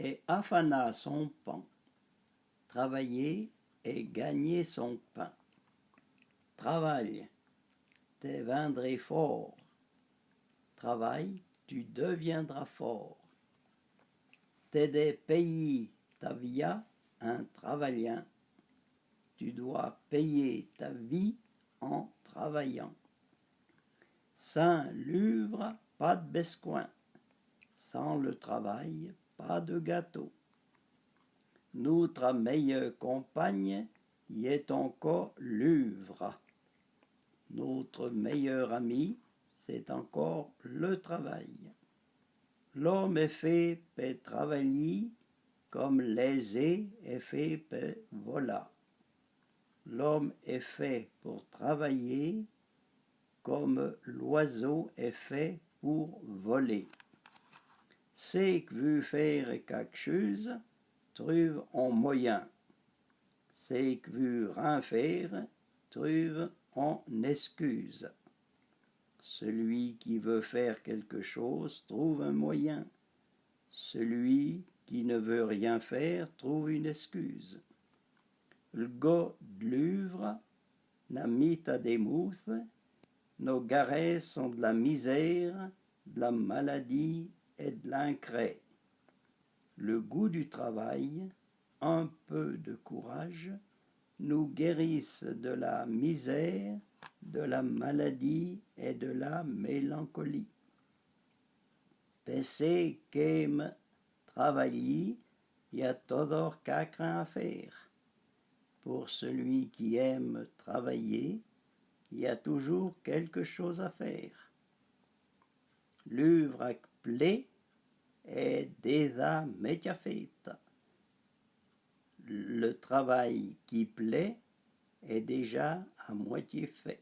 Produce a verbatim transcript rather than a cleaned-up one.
è afanà son pan. Travailler est gagner son pain. Travaille, te vindré fort. Travaille, tu deviendras fort. Te dè pèyî ta via in travaillin. Tu dois payer ta vie en travaillant. Sin l'uvra, pa de bescoin. Sans le travail, pas de gâteau. Noutra mèyeu compagne y è onco l'uvra. Notre meilleur ami, c'est encore le travail. L'omo è fé pe travaillî comme l'aiser è fé pe volà. L'homme est fait pour travailler comme l'oiseau est fait pour voler. Sé que vu fére quéque chûse, truve on moyin. Sé que vu rin fére, truve on èscûse. Celui qui veut faire quelque chose trouve un moyen. Celui qui ne veut rien faire trouve une excuse. L'go de l'uvra na mita dè mouthè, no garèsson de la misère, de la maladie et de l'incrè. Le goût du travail, un peu de courage, nous guérissent de la misère, de la maladie et de la mélancolie. Pe sé qu'ème travaillî, y a todor quéque rin à faire. Pour celui qui aime travailler, il y a toujours quelque chose à faire. L'uvra que plé è déza mètya féta. Le travail qui plaît est déjà à moitié fait.